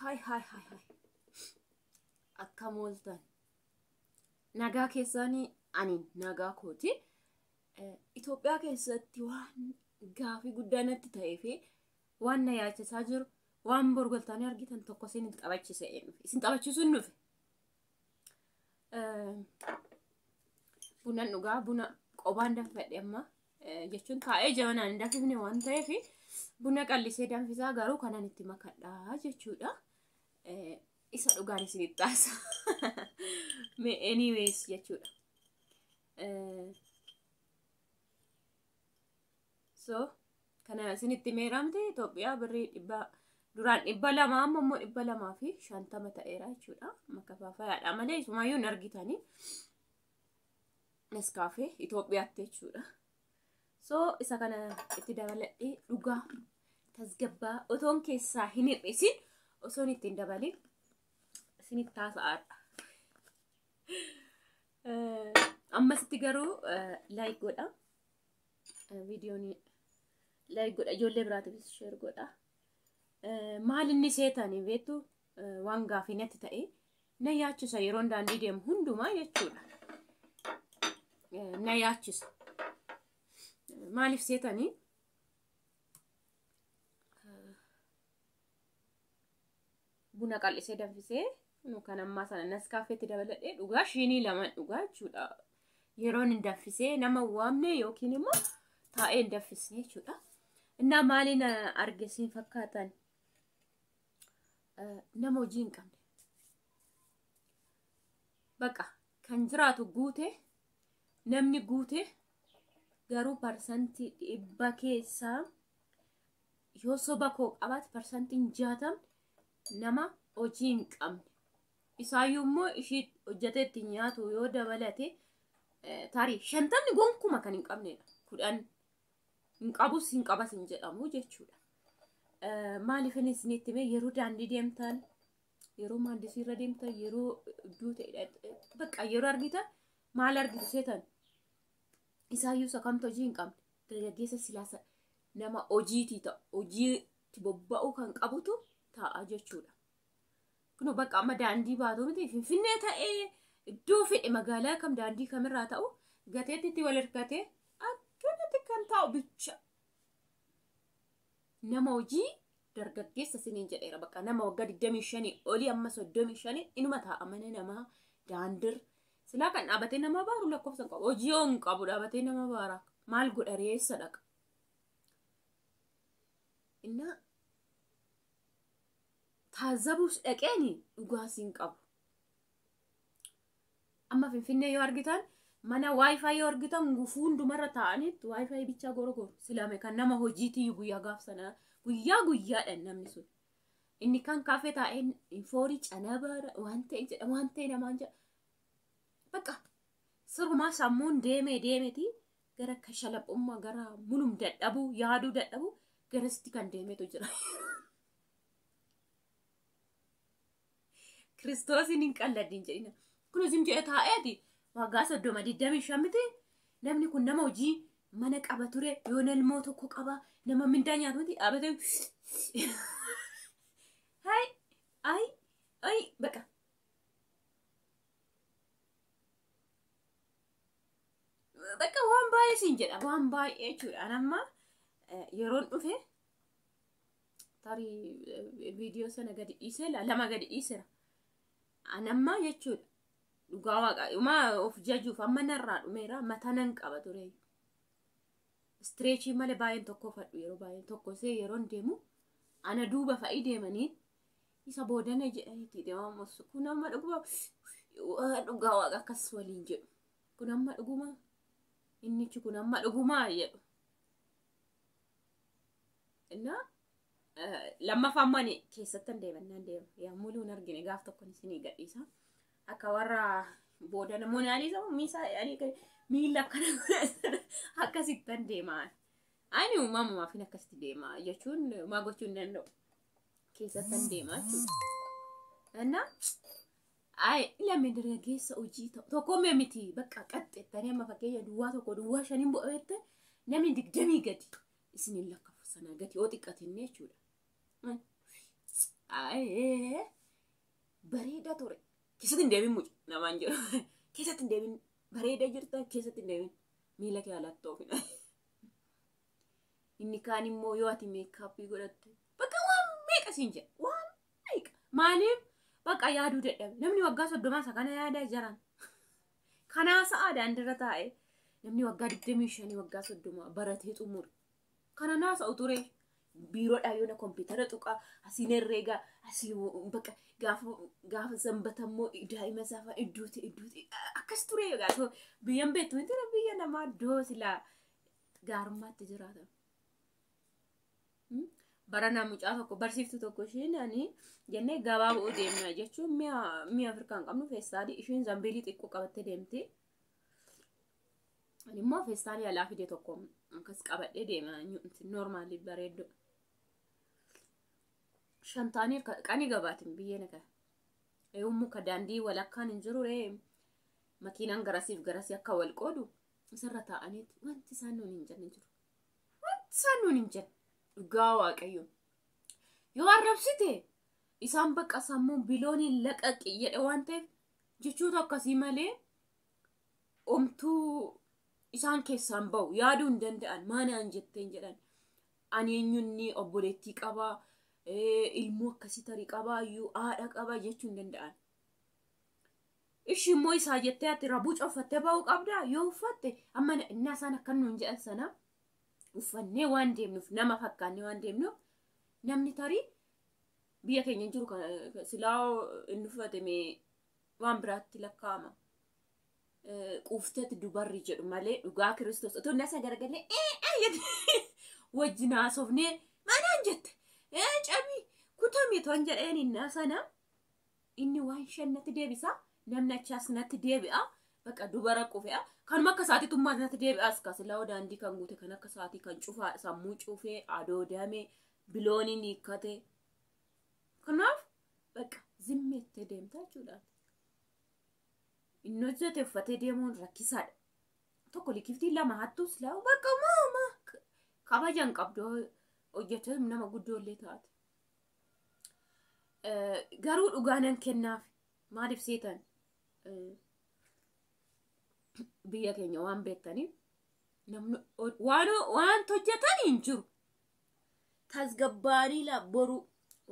Hi hi hi hi. Akkam ooltan? Nagaa keessanii, ani nagaa kooti. Itoophiyaa keessatti waan gaafii guddaa natti ta'ee fi waan na yaachisaa jiru, waan borgoltaanii argitan tokko isin taphachiise, isin taphachiisuun dhufe. Bunan dhugaa, buna qobaan danfadhe amma jechuun taa'ee jabanaan hin danfifne waan ta'eef buna qallisee danfisaa, garuu kanan itti makadhaa jechuudha. Isa dhugaan isinitti taasa. Anyways jechuudha. So kana isinitti meeramte Itoophiyaa birrii 100 duraan 200, amma immoo 250 ta'eera jechuudha. Makafaafayaadha malee isumaayyuu hin argitanii. Nescafe Itoophiyaatti jechuudha. So isa kana itti dabaladhee dhugaa tasgabbaa, otoon keessaa hin hir'isin, osoon ittiin dabalin isinitti haasa'aadha. Ammasitti garuu like godha. Viidiyoon like godha, ijoollee biraatiifis share godha. Maal inni seetanii beektu, waan gaafii natti ta'e na yaachisa yeroon daandii deemu hundumaa jechuudha. Na yaachisa. Maaliif seetanii? Buna qal'isee danfisee kan ammaa sana Nescafeetti dabaladhee dhugaa, shiinii 2 dhugaa jechuudha. Yeroon hin danfisee nama waamne yookiin immoo taa'ee hin danfisne jechuudha. Innaa maaliin argisiin fakkaatan, nama hojii hin qabne. Bakka kan jiraatu guute, namni guute garuu 100% keessaa yoo soba koo qabaate 60% nama hojii hin qabne. Isaayyuu immoo ishii hojjetee ittiin nyaatu yoo dabalate tarii 50ni gonkuma kan hin qabnedha. 10 hin qabus hin qabas hin jedhamu jechuudha. Maaliif inni isinitti himee, yeroo daandii deemtan, yeroo maandisii irra deemtan, yeroo iddoo ta'e bakka yeroo argitan maal argitu seetan? Isaayyuu isa kamtu hojii hin qabne? Dargaggeessa silaasa nama hojiitii ta'u, hojiitti bobba'uu kan qabutu ta'a jechuudha. Kunoo bakka amma daandii baatu miti, Finfinnee ta'ee iddoo fedhe, magaalaa kam, daandii kamirraa ta'u, gateettitti wal hirkatee akkanatti kan taa'u bicha. Nama hojii dargaggeessa isiniin jedheera, bakka nama waggaa 25 olii amma 35 inuma taa'a mana namaa daandir. Silaa kan dhaabatee nama baaru lakkoofsa hin qabu. Hojii yoo hin qabu dhaabatee nama baara. Maal godha reessa dhaqa? Innaa taazzabuus dhaqeeni dhugaas hin qabu. Amma Finfinnee yoo argitan, mana WiFi yoo argitan, gufuu hundumarra taa'anitti WiFi bichaa gorogoru. Silame kan nama hojiitii guyyaa gaaf sana guyyaa guyyaadhaan namni sun. Inni kan kaafee taa'ee foorii canabaara waan ta'e jedha, waan ta'e namaan jedha. Bakka sirumaa sammuun deemee deemeti gara kashalaphummaa, gara mulum dadhabuu, yaaduu dadhabuu garasitti kan deemetu jira. Kiristoosiin hin qalladin jedhina. Kun isin jedhe taa'eeti waggaa 30, 25 miti, namni kun nama hojii mana qaba ture, yoo ilmoo tokko qaba, nama mindaa nyaatu miti, dhaabatee hay ay ay baqa. Bakka waan baay'ee siin jedha, waan baay'ee jechuudha. An amma yeroon dhufe tarii viidiyoo sana gadi dhiisee, lama gadi dhiiseera. An amma jechuudha, dhugaa waaqa dhumaa of jajuuf amma narraa dhumeera, mataa nan qaba ture. Stretchii malee baay'een tokko fadhu, yeroo baay'een tokko see yeroon deemu ana duuba fa'ii deemanii isa boodana jedhaniitti deemamu, kun amma dhuguma dhugaa waaqa akkas waliin jedhu. Kun amma dhuguma innichi kun amma dhugumaa jedhu. Innaa lammaffaa ammoo ani keessattan deemannaan deema. Yaa muluun argine gaaf tokko isinii gadhiisa. Akka warra boodana Monaaliisa miisaa miila akkana akkasittan deema. Ani uumamumaaf akkasitti deema jechuun maa gochuu hin danda'u. Keessattan deema jechuudha. Innaa ay lammi dargaggeessa hojii ta'u tokko miti, bakka qaxxeettanii amma fakkeenya duwwaa 1 duwwaa 5n bu'eette namni 20 gadi isiniin lakkafu, sanaa gadi yoo xiqqatinne jechuudha. Bareeda ture. Keessatti hin deemin mucaa namaan jedhu. Keessatti hin deemin bareeda jirta keessatti hin deemin miila kee alatti oofina. Inni kaan immoo yoo ati meekaappii godhatte bakka waan meeqa siin jedha waan meeqa maaliif bakka yaaduu dadhabe namni waggaa 30 isa kana yaadaa jiran. Kanaa sa'a daandiirra taa'e namni waggaa 25 waggaa 30 baratee xumure. Kana naasa'u ture. Biiroodhaa yoona kompiitara tuqaa asiin herreegaa asii bakka gaafa sanbatammoo daa'ima isaa fa'a iddooti iddooti akkas ture gaafa biyyan beektu miti biyya namaa iddoo silaa gaarummaatti jiraatan. Baranaa mucaa tokko barsiiftuu tokko isheen ani jennee gabaa bu'uu deemna jechuun mi'a Afrikaan qabnu feestaalii isheen zambiilii xiqqoo qabattee deemti. Ani immoo feestaalii alaa fide tokko akkas qabadhee deema noormaali bareedduu. Shantaanii qanii gabaatiin biyyee nagaa. Eewwammoo ka daandii walakkaan hin jiru ree makiinaan garasiif garasii akka wal qoodu isarra taa'aniiti wanti isaan nuun hin jenne jiru. Wanti isaan nuun hin jenne dhugaa waaqayyo. Yoo arrabsite isaan bakka sammuun bilooniin laqaqi jedhe waan ta'eef jechoota akkasii malee omtuu isaan keessaan bahu yaaduu hin danda'an maanaan jetteen jedhan. Ani eenyunni obboleettii qabaa. Ilmoo akkasii tarii qabaa iyyuu haadha qabaa jechuu hin danda'an. Ishii immoo isaa jettee ati rabuuca uffattee bahuu qabdaa yoo uffatte amma innaa isaan akka nuun jedhan sana uffannee waan deemnuuf nama fakkaannee waan deemnuuf namni tarii biyya keenya jiru silaa inni uffate waan biraatti lakkaa'ama. Quufteetti dubarri jedhu malee dhugaa Kiristoos otoo inni isa garagalee wajjin haasofnee manaan jette. Cabii kutamii toon jedheen innaa sana inni waan shan natti deebisa namni achaas natti deebi'a bakka dubara qufe'a kanuma akka sa'aatii tummaa natti deebi'a as kasilaa daandii kan guute kan akka sa'aatii kan cufaa sammuu cufee adoodame bilooniin hiikkate kanaaf bakka zimmeettee deemta jechuudha. Inni hojjete uffatee deemuun rakkisaadha. Tokko likiftii lama hattuus laa bakka maama kabajan qabdu hojjetee nama guddoo illee taate. Garuu dhugaa nan kennaaf maaliif seetan biyya keenya waan beektaniif namni waan hojjetan hin jiru. Tasgabbaanii laa boru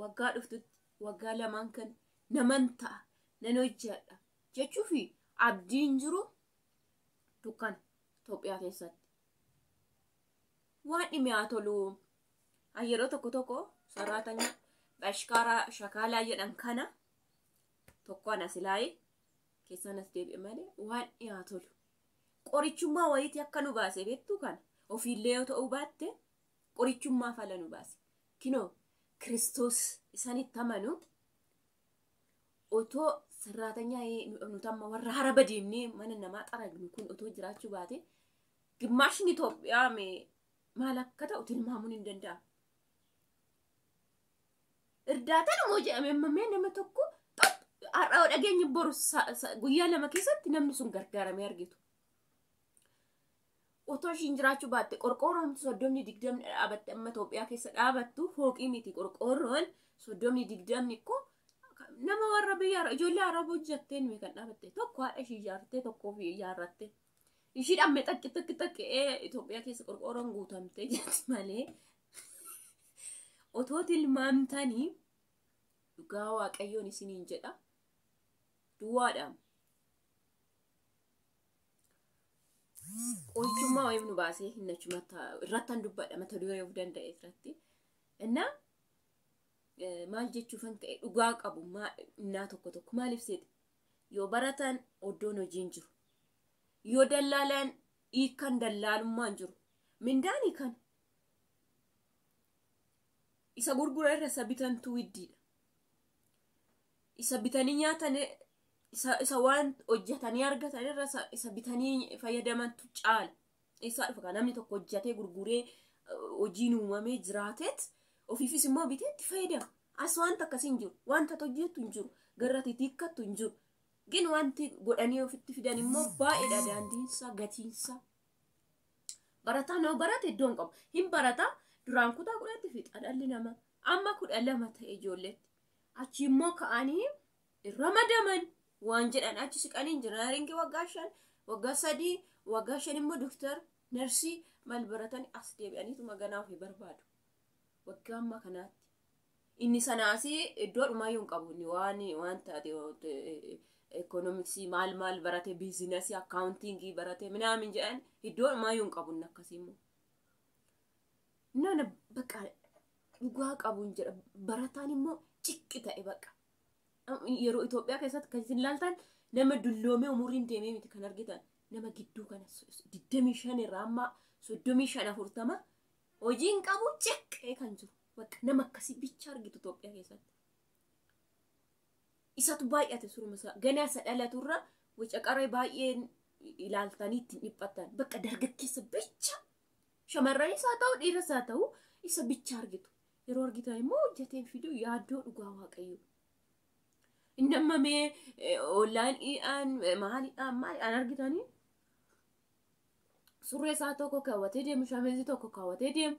waggaa dhuftutti waggaa lamaan kan naman ta'a nan hojjedha jechuufi abdiin jiru dukkana Itoophiyaa keessatti. Waan dhimmi haa tolu. Yeroo tokko tokko saraatanyaa bashkaaraa shakaalaa jedhan kana tokko ana silaayee keessaan as deebi'e malee waan dhiyaa tolu. Qorichummaa wayiitii akka nu baase beektu kana ofiillee yoo ta'uu baatte qorichummaa fala nu baase. Kinoo Kiristoos isanitti amanu otoo saraatanyaa nuti amma warra haraba deemnee mana namaa xaragnu kun otoo jiraachuu baate gimmaashni Itoophiyaa maal akka ta'u tilmaamuun hin danda'amu. Irdaataan immoo jedhame ammamee nama tokko har'a dhageenya boru guyyaa lama keessatti namni sun gargaaramee argitu. Otoo ishiin jiraachuu baatte qorqoorroon 30 20 dhaabatte amma Itoophiyaa keessa dhaabattu fooqii miti qorqoorroon 30 20 koo nama warra biyya ijoollee araba hojjetteen mi kan dhaabatte tokko haadha ishii ijaartee tokko ofii ijaarratte. Ishiidhaan mee xaqqi xaqqi xaqqi Itoophiyaa keessa qorqoorroon guutamtee jirti malee otoo tilmaamtanii dhugaa waaqayyoon isiniin jedha duwwaadha. Qorichummaa wayii nu baasee hin achumatti irrattan dubbadha mata duree of danda'e irratti. Innaa maal jechuufan ka'e dhugaa qabu innaa tokko tokko maaliif seete yoo baratan oddoon hojiin jiru yoo dallaalaan hiikan dallaalummaan jiru mindaan hiikan isa gurgura irra isa bitantu widdiidha. Isa bitanii nyaatan isa waan hojjetanii argatan irra isa bitanii fayyadamantu caala. Isaa dhufa kan namni tokko hojjetee gurguree hojiin uumamee jiraateet ofiifis immoo bitee itti fayyadama. As wanta akkasii hin jiru. Wanta hojjetu hin jiru. Garra xixiqqattu hin jiru. Gin wanti godhanii ofitti fidan immoo baay'eedha daandiinsaa gatiinsaa. Barataan yoo barate iddoo hin qabu. Hin barata duraan kutaa 10tti fixa dhalli namaa. Amma 12 ta'e ijoolleetti. Achi immoo ka'anii ramadaman waan jedhan achi siqanii injinaaringii waggaa 5, waggaa 3, waggaa 5 immoo doktar, narsii maal baratanii as deebi'aniituma ganaa ofii barbaadu. Waggaa ammaa kanaatti. Inni sanaas iddoo dhumaayyuu hin qabu. Inni waan taate ikoonomiksii maal maal barate, biizinasii, akkaawuntiingii barate minaamin jedhan iddoo dhumaayyuu hin qabu inni akkasii immoo. Nana bakka dhugaa qabu hin jedha. Barataan immoo ciqqi ta'e bakka. Yeroo Itoophiyaa keessatti kan isin ilaaltan nama dulloomee umuriin deemee miti kan argitan. Nama gidduu kana 25 irraa amma 35 40 hojii hin qabu ciqqee kan jiru. Bakka nama akkasii bicha argitu Itoophiyaa keessatti. Isatu baay'ate suruma isaa. Ganaa isa dhalaturra waca qaree baay'een ilaaltanii ittiin dhiphattan. Bakka dargaggeessa bicha shamarranis haa ta'u dhiiras haa ta'u isa bicha argitu. Yeroo argitan immoo hojjeteen fiduu yaaddoo dhugaa waaqayyo. Inni amma mee onlaayiniidhaan maaliidhaan maaliidhaan argitanii surree isaa tokko kaawwatee deemu, shamizii tokko kaawwatee deemu.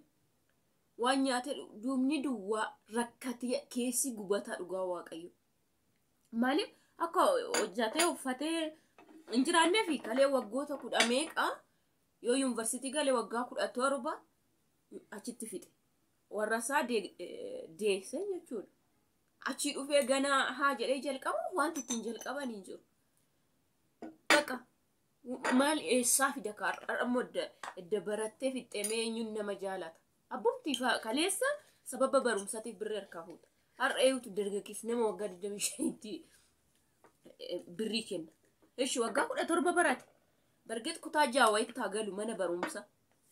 Waan nyaatee duubni duwwaa rakkatee keessi gubataa dhugaa waaqayyo. Maaliif akka hojjetee uffatee hin jiraannee fi kalee waggoota 10 meeqa yoo yuunivarsiitii galee waggaa 17 achitti fixe. Warra isaa deesse jechuudha. Achi dhufee ganaa haa jedhee jalqabu wanti ittiin jalqaban hin jiru. Bakka maal eessaa fida kaarra immoo edda barattee fixxee mee eenyuun nama jaalata. Abbumtii kaleessa sababa barumsaatiif birrii harkaa fuuta. Har'a eeyutu dargaggeessa nama waggaa 25tti birrii kenna. Ishi waggaa 17 barate. Bargeet kutaa 6 wayitti haa galu mana barumsa.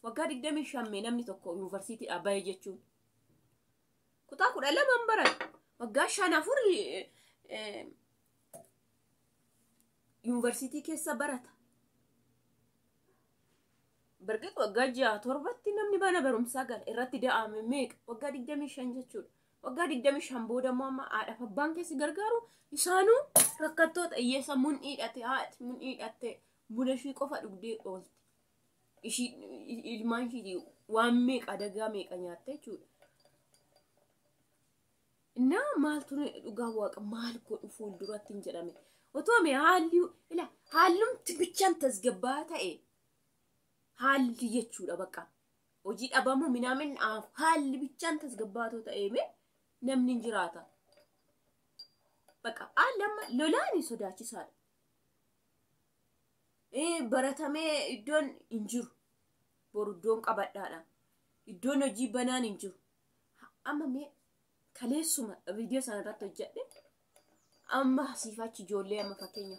Waggaa 25 mee namni tokko yuunivarsiitiidhaa bahe jechuun. Kutaa 12 barate. Waggaa 5 4 yuunivarsiitii keessa barata. Bargeet waggaa 6 7tti namni mana barumsaa gala irratti da'ame meeqa waggaa 25 jechuudha. Waggaa 25 booda immoo amma haadhaaf abbaan keessi gargaaru isaanuu rakkattoota hiyyeessa mun'iidhate haati mun'iidhatte buna ishii qofa dhugdee oolti. Ishii ilmaan ishii waan meeqa adagaa meeqa nyaatte jechuudha. Innaa maaltu dhugaa waaqa maal godhu fuulduratti hin jedhame. Otoo mee haalli ila haallumti bichaan tasgabbaa ta'e haalli jechuudha bakka. Hojii dhabamu minaamin haalli bichaan tasgabbaatoo ta'e mee namni hin jiraata. Bakka haalli amma lolaan sodaachisaadha. Baratamee iddoon hin jiru. Boru iddoon qabadhaadha. Iddoon hojii banaan hin jiru. Amma mee kaleessuma viidiyoo sana irratti hojjedhe amma asiifachi ijoollee amma fakkeenya.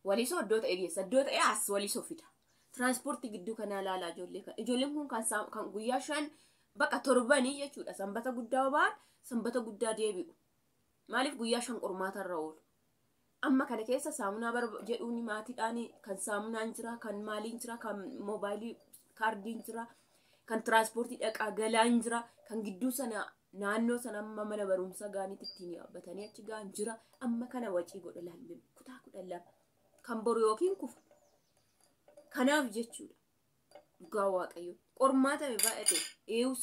Walisoo iddoo ta'e geessa. Iddoo ta'e as walisoo fida. Tiraanspoortii gidduu kanaa ilaalaa ijoollee kana. Ijoolleen kun kan guyyaa 5 bakka torbanii jechuudha. Sanbata guddaa ba'an sanbata guddaa deebi'u. Maaliif guyyaa 5 qormaata irra oolu. Amma kana keessa saamunaa jedhuun maatiidhaan kan saamunaan jira, kan maaliin jira, kan moobaayilii kaardiin jira, kan tiraanspoortii dhaqaa galaan jira, kan gidduu sana naannoo sana amma mana barumsaa gaaniitti ittiin yaabbatanii achi ga'an jira. Amma kana wacii godha laalme kutaa 12 kan boru yookiin kufa. Kanaaf jechuudha dhugaa waaqayyo qormaata mee baay'ate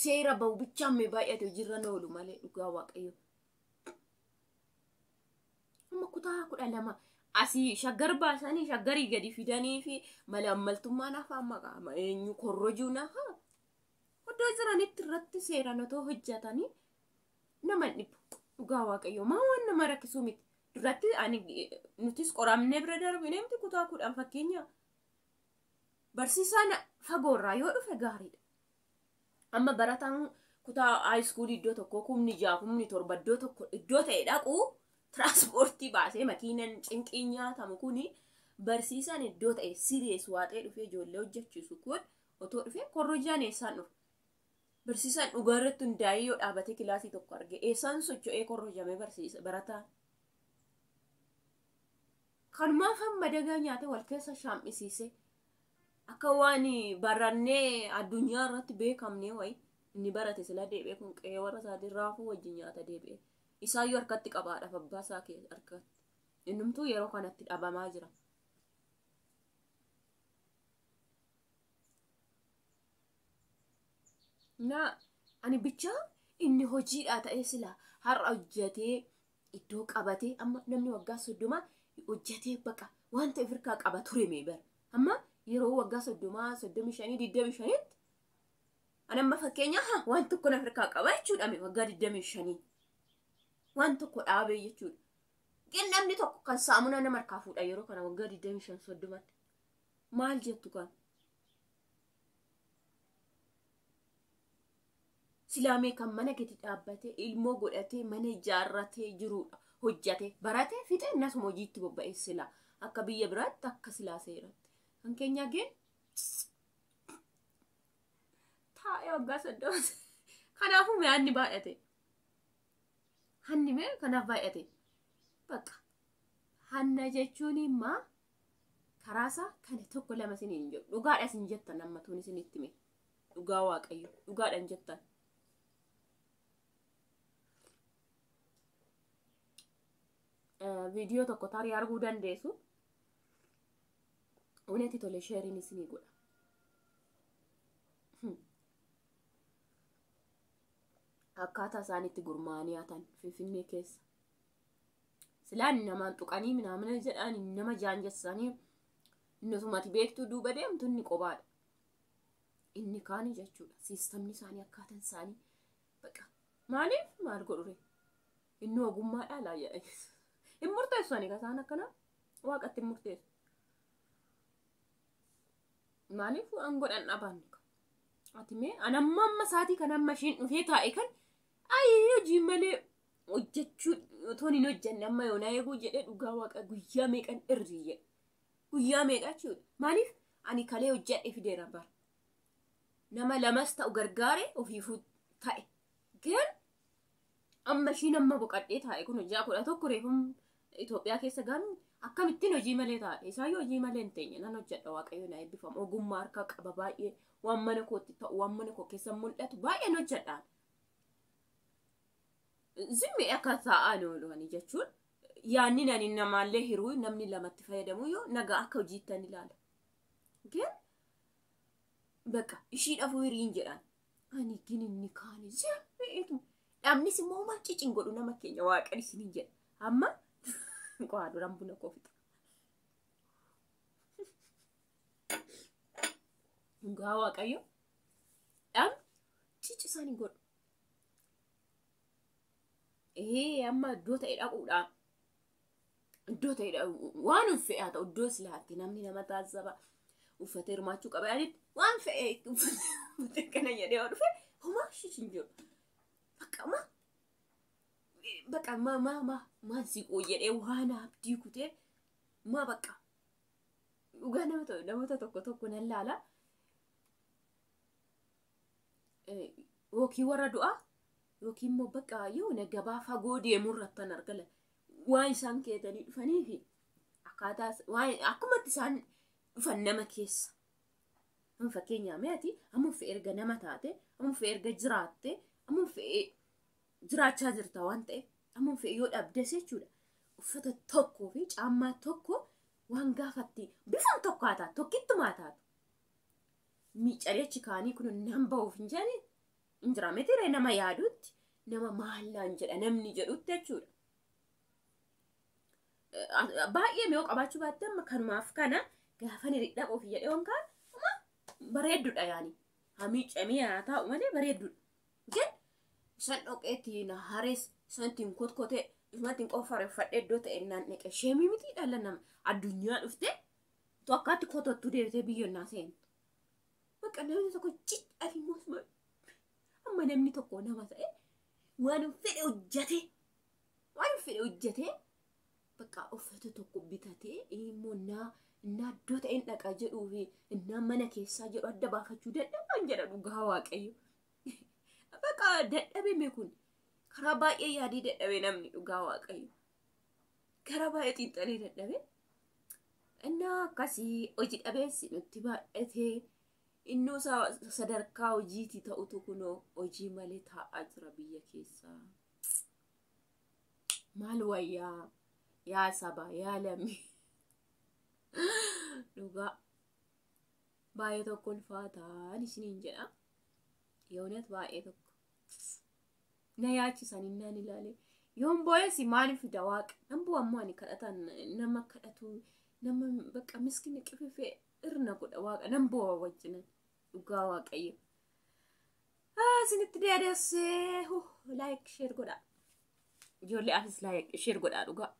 seera bahu bichaan mee baay'ate hojiirra oolu malee dhugaa waaqayyo. Amma kutaa 12 asii shaggar baasanii shaggarii gadi fidanii fi malaammaltummaan hafaa maqaa eenyu korrojuun hafaa. Iddoo jiranitti irratti seeraan otoo hojjetanii nama dhibu dhugaa waaqayyo maa waan nama rakkisuu miti. Duratti ani nutis qoramnee bira darbinee miti kutaa 10 fakkeenya. Barsiisaan fagoorraa yoo dhufe gaariidha. Amma barataan kutaa haayiskuulii iddoo tokko 6,000 7,000 iddoo tokko iddoo ta'e dhaqu tiraanspoortii baasee makiinan cinqii nyaatamu kuni barsiisaan iddoo ta'e siriyees waaxee dhufee ijoollee hojjechiisu kun otoo dhufee korrojaan eessaan dhufa. Barsiisaan dhugaa irratti hundaa'ee yoo dhaabatee kilaasii tokko arge eessaan socho'ee korrojamee barsiisa barataan. Kanumaaf hamma dagaa nyaatee wal keessa shaam'isiise akka waan barannee addunyaa irratti beekamnee wayi inni barate sila deebi'ee kun qe'ee warra isaatiin raafuu wajjin nyaata deebi'ee. Isaayyuu harkatti qabaadhaaf abbaa isaa harkatti. Innumtuu yeroo kanatti dhabamaa jira. Na ani bichaa Inni hojiidhaa ta'ee silaa har'a hojjetee iddoo qabatee amma namni waggaa 30 hojjetee baqa waan ta'eef hirkaa qaba ture mee bara. Amma yeroo waggaa 30, 35, 25tti ani amma fakkeenyaa waan tokko na hirkaa qaba jechuudha mee waggaa 25 waan tokko dhaabee jechuudha. Gin namni tokko kan saamunaa nama harkaa fuudha yeroo kana waggaa 25 30tti. Maal jettu kan? Silaamee kan mana gadi dhaabbatee ilmoo godhatee mana ijaarratee jirudha. Hojjatee baratee fixee nasuma hojiitti bobba'ee silaa akka biyya biraatti akka silaa seeratti. Kan keenya gin taa'ee waggaa 30. Kanaafuu mi'aanni baay'ate. Hanni mee kanaaf baay'ate. Bakka hanna jechuun immoo karaasaa kana tokko lama isiniin jedhu dhugaadha isin jettan amma tuun isinitti hime dhugaa waaqayyo dhugaadha hin jettan. Viidiyoo tokko tarii arguu dandeessu. Onatti tole sheeriin isinii godha. Akkaataa isaan itti gurmaa'anii hatan Finfinnee keessa. Silaan namaan tuqanii minaamina jedhan nama jaanjessanii innusumati beektuu duuba deemtu inni qobaadha. Inni kaani jechuudha. Siistamni isaanii akkaataan isaanii baqa. Maaliif maal godhure? Inni ogummaadhaa laa jedhan. Hin murteessu ani kasaan akkana waaqatti hin murteessu. Maaliif waan godhan dhaban? Ati mee an amma amma saatii kan amma ishiin dhufee taa'e kan ayi hojii malee hojjechuu otoon hin hojjenne amma yoona eeguu jedhee dhugaa waaqa guyyaa meeqan irri jedhe. Guyyaa meeqa jechuudha. Maaliif ani kalee hojjedhe fideera bara. Nama lamas ta'u gargaare ofiifuu ta'e. Garuu amma ishiin amma boqadhee taa'e kun hojjaa 11 reefum Itoophiyaa keessa gaanu akkamittiin hojii malee taa'e. Isaayyuu hojii malee hin teenye nan hojjedha waaqayyo na eebbifamu. Ogummaa harkaa qaba baay'ee waan mana kootti ta'u waan mana koo keessa mul'atu baay'een hojjedha. Zimmi akka taa'an oolu jechuun yaanni nani namaallee hiruu namni lamatti fayyadamu yoo nagaa akka hojiittan ilaala. Gin bakka ishiidhaaf hiriin jedhan ani gin inni kaani zimmi dhabnis immoo homaa cicin godhu nama keenya waaqan isiniin jedha. Amma qo'aa duraan buna koo fixa. Dhugaa waaqayyo dhabni cici isaanii godhu. Amma iddoo ta'e dhaquudhaan iddoo ta'e waan fe'e haa ta'u iddoo silaatti namni nama taasisaba uffatee hirmaachuu qaba yaaditti waan fe'e uffatee kana jedhee yoo dhufe homaa hin jiru. Bakka ma bakka ma ma ma maan siqoo jedhee waan abdii kutee ma bakka dhugaa namoota tokko tokko nan laala. Yookiin warra du'aa yookiin immoo bakka yoo gabaa fagoo deemuu irratti argala. Waan isaan keetanii dhufanii fi akkaataa waan akkumatti isaan dhufan nama keessa. Amma fakkeenyaa mi'aati amma fe'e erga nama taate amma fe'e erga jiraatte amma fe'e jiraachaa jirta waan ta'eef amma fe'e yoo dhabdes jechuudha. Uffata tokkoo fi caammaa tokko waan gaafatti bifaan tokko haa taatu tokkittumaa taatu. Miicaree achi kaanii kun nan bahuuf hin jedhani hin jira miti nama yaadutti nama maallaan jedha namni jedhutti jechuudha. Baay'ee mi'oo qabaachuu baatte amma kanumaaf kana gaafa ni dhaquuf jedhee waan kaan bareedduudha yaani. Hamiicamee haa taa'u malee bareedduudha. Gin isaan dhoqeetti na harees isaan ittiin kotkotee isaan ittiin qofareeffadhee iddoo ta'e naan dhaqe sheemii miti dhala nama addunyaa dhuftee tu akkaatti kotottuu deebitee biyyonnaa seentu. Bakka namni tokko cidhafi moosuma amma namni tokko nama ta'e waan fedhe hojjetee waan fedhe hojjetee bakka uffata tokko bitatee immoo naa iddoo ta'een dhaqa jedhuu fi innaa mana keessaa jedhu adda baafachuu dadhabaan jedha dhugaa waaqayyo. Bakka dadhabame kun karaa baay'ee yaadii dadhabe namni dhugaa waaqayyo. Karaa baay'ee xiinxalee dadhabe. Innaa akkasii hojii dhabeessi nutti baay'atee innoo sadarkaa hojiitii ta'utu kunoo hojii malee taa'aa jira biyya keessaa. Maal wayyaa yaa saba yaa lammii. Dhugaa baay'ee tokko ulfaataan isiniin jedha. Yoonet baay'ee tokko. Na yaachisan innaan ilaale. Yoon boo'es maaliif fida waaqa? Nan bu'a ammoo ani kadhatan nama kadhatu nama bakka miskina qififee irna godha waaqa nan bu'a wajjinan dhugaa waaqayyo. Isinitti deedeessee, like, share godhaa. Ijoollee anis like, share godhaa dhugaa.